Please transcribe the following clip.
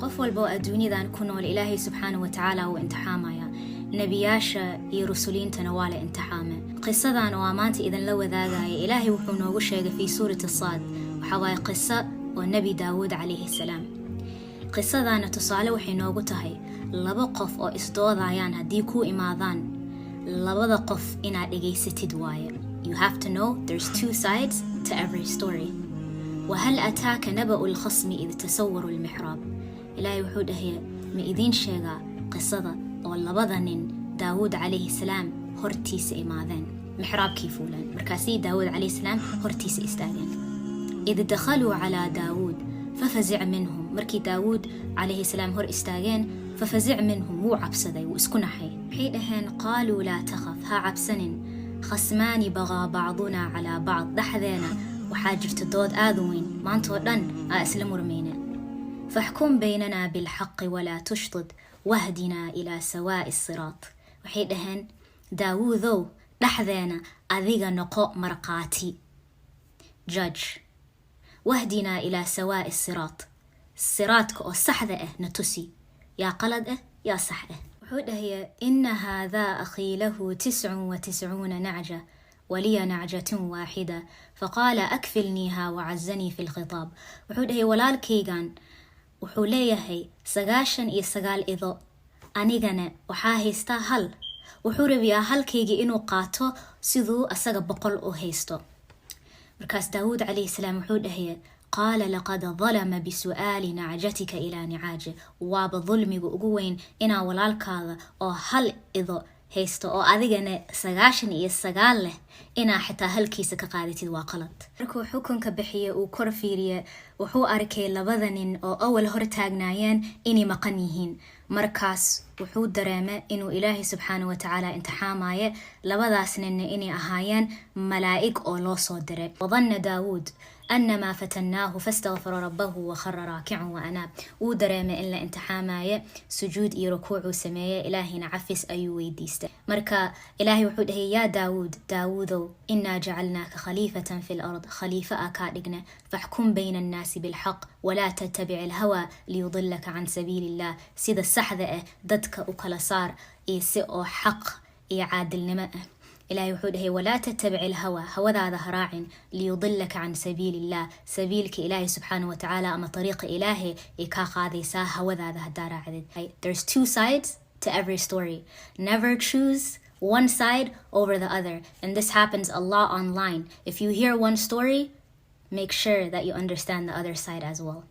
Qof walba oo adduunyadan ku nool, Ilaahay subxaana wa tacaala wuu imtixaamaya. Nebiyaasha iyo rusuliintana waa la imtixaame. Qisadan waa maanta idinla wadaagaya, Ilaahay wuxuu noogu sheegay fii suurati Saad. Waxaa waaye qiso oo Nebi Daawuud calayhi salaam. Qisadaana tusaale waxay noogu tahay laba qof oo isdoodayaan haddii kuu imaadaan, labada qof inaad dhegaysatid waaye. You have to know there's two sides to every story. وهل أتاك نبأ الخصم إذ تسوروا المحراب. Ilaahay wuxuu dhahaya, ma idiin sheegaa qisada oo labada nin Daawuud calayhi salaam hortiisa imaadeen, mixraabkii fuuleen, markaasay Daawuud calayhi salaam hortiisa istaageen? إذ دخلوا على داود ففزع منهم. Markii Daawuud calayhi salaam hor istaageen, ففزع منهم, wuu cabsaday, wuu isku naxay. Waxay dhaheen: قالوا لا تخف, ha cabsanin, خصمان بغى بعضنا على بعض, dhexdeena waxaa jirta dood aada u weyn, maantoo dhan aa isla murmayna, فاحكم بيننا بالحق ولا تشطط واهدنا إلى سواء الصراط. Waxay dhaheen: Daawuudow, dhexdeena adiga noqo marqaati, judge, واهدنا إلى سواء الصراط, siraadka oo saxda ah na tusi, yaa qalad ah, yaa sax ah. Wuxuu dhahaya: إن هذا أخي له 99 نعجة ولي نعجة واحدة فقال أكفلنيها وعزني في الخطاب. Wuxuu dhahay: walaalkaygan wuxuu leeyahay 99 ido, anigana waxaa haystaa hal. Wuxuu rabiyaa halkaygii inuu qaato siduu asaga 100 u haysto. Markaas Daawuud calayhi salaam wuxuu dhahaya: قال لقد ظلم بسؤال نعجتك إلى نعاجه. Waaba dulmiga ugu weyn inaa walaalkaada oo hal ido haysto oo adigana 99 leh inaa xitaa halkiisa ka qaadatid, waa qalad. Markuu xukunka bixiye, uu kor fiiriye, wuxuu arkay labada nin oo awal hor taagnaayeen inay maqan yihiin. Markaas wuxuu dareemay inuu Ilaahay subxaana wa tacaala imtixaamaye, labadaas ninna inay ahaayeen malaa'ig oo loo soo diray. وظن داود أنما فتناه فاستغفر ربه وخر راكعا وأناب. Wuu dareemay in la imtixaamaye, sujuud iyo rukuucuu sameeyey, Ilaahayna cafis ayuu weydiistay. Marka Ilaahay wuxuu dhahay: يا داود, Daawuudow, إنا جعلناك خليفة في الأرض, khaliifo a kaa dhigna, فاحكم بين الناس بالحق ولا تتبع الهوى ليضلك عن سبيل الله. Sida saxda ah dadka u kala saar iyo si oo xaq iyo caadilnimo ah. Ilahay wuxuu dhahay: ولا تتبع الهوى, hawadaada ha raacin, ليضلك عن سبيل الله, sabiilka Ilaahay subxaana wa tacaala ama ariiqa Ilaahay ay kaa qaadaysaa hawadaada haddaa raacdid. There's two sides to every story. Never choose one side over the other, and this happens a lot online. If you hear one story, make sure that you understand the other side as well.